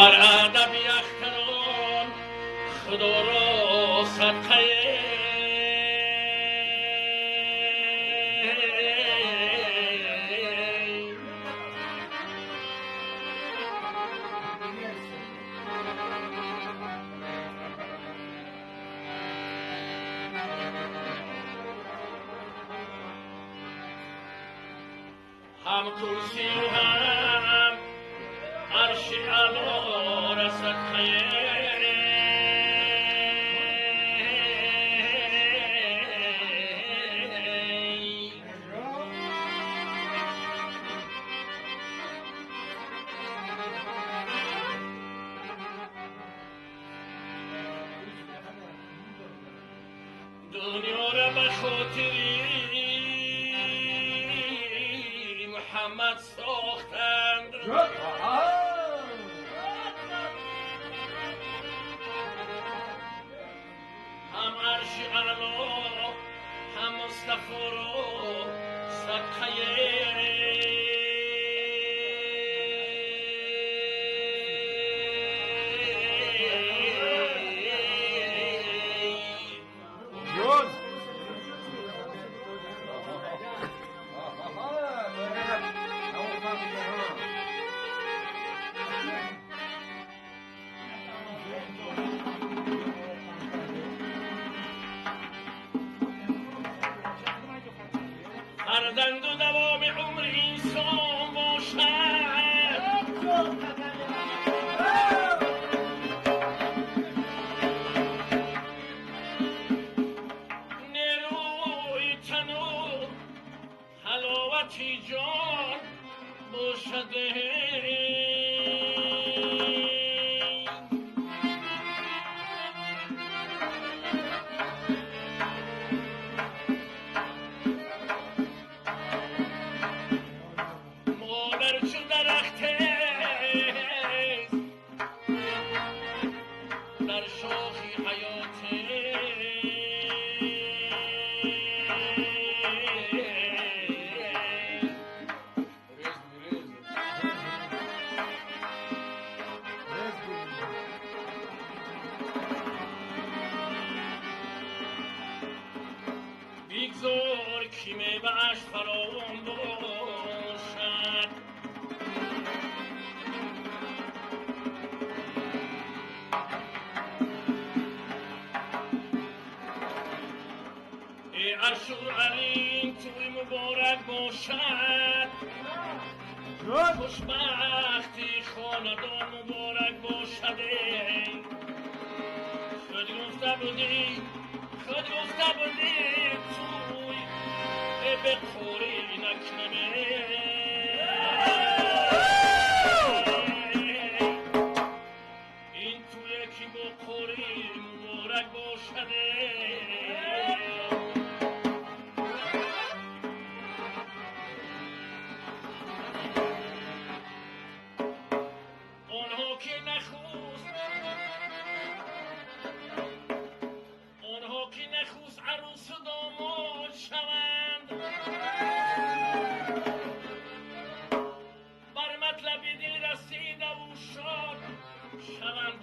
Бар адаби ахтарон Худоро садқае. Ҳам курсию ҳам арши аъло садқае. Дунёро ба хотири Муҳаммад сохтанд. Ҳам арши аъло ҳам Мустафоро садқае. Фарзанду давоми умри инсон бошад. Нерӯи тану ҳаловати ҷон бошад. Модар чу дарахтест дар шохи ҳаёт. Бигзор ки мевааш фаровон бошад. Э аршу алим туи муборак бошад. Хушбахти хонадон муборак бошад. Худ гуфта будӣ, худ гуфта будӣ туй бе қурӣ накунам. Ин туе ки бо қурӣ муборак бошад. Онҳо ки нахуст, онҳо ки нахуст арӯсу домод шаванд, бар матлаби дил расидаву шод шаванд.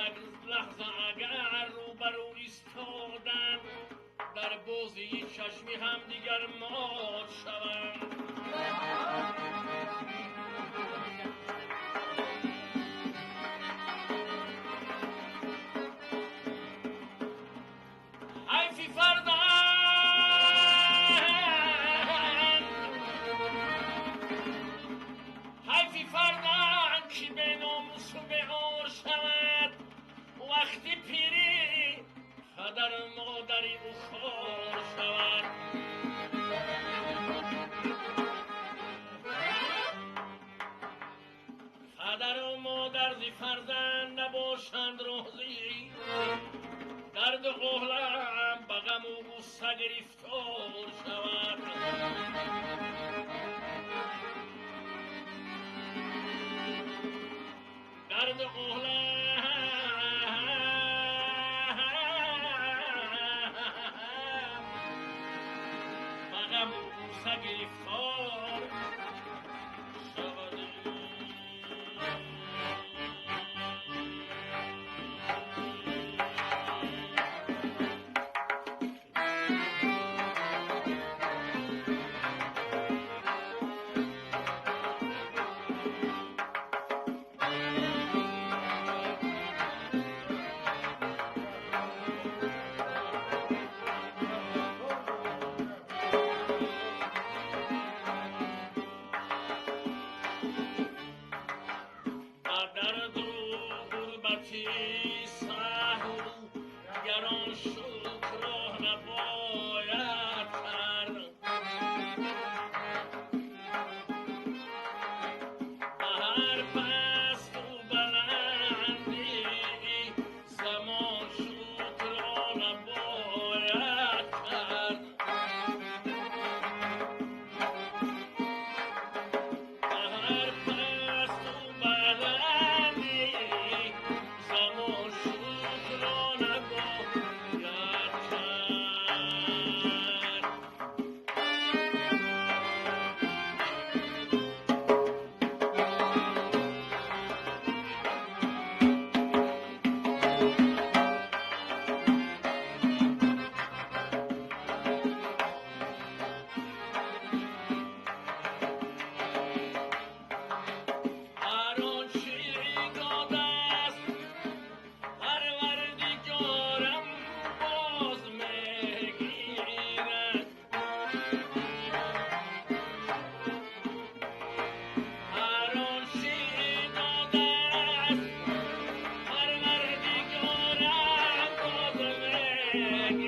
Як лаҳза агар рӯбарӯ истоданд, дар бозии чашми ҳамдигар мод шаванд. Ҳайфи фарзанд, ҳайфи фарзанд ки беномусу беор шавад. Вақти пирӣ падару модари ӯ хор шавад. Падару модар зи фарзанд набошанд розӣ, дарду олам ба ғаму ғусса гирифтор шавад. Дарду олам ба ғаму ғусса гирифтор Он шукро набояд кард. Ба ҳар пасту баландӣ замон шукро набояд кард. Ба ҳар пасту баландӣ замон шукро набояд кард. Ҳар он чӣ додааст Парвардигорам боз мегирад. Ҳар он чӣ додааст Парвардигорам боз мегирад.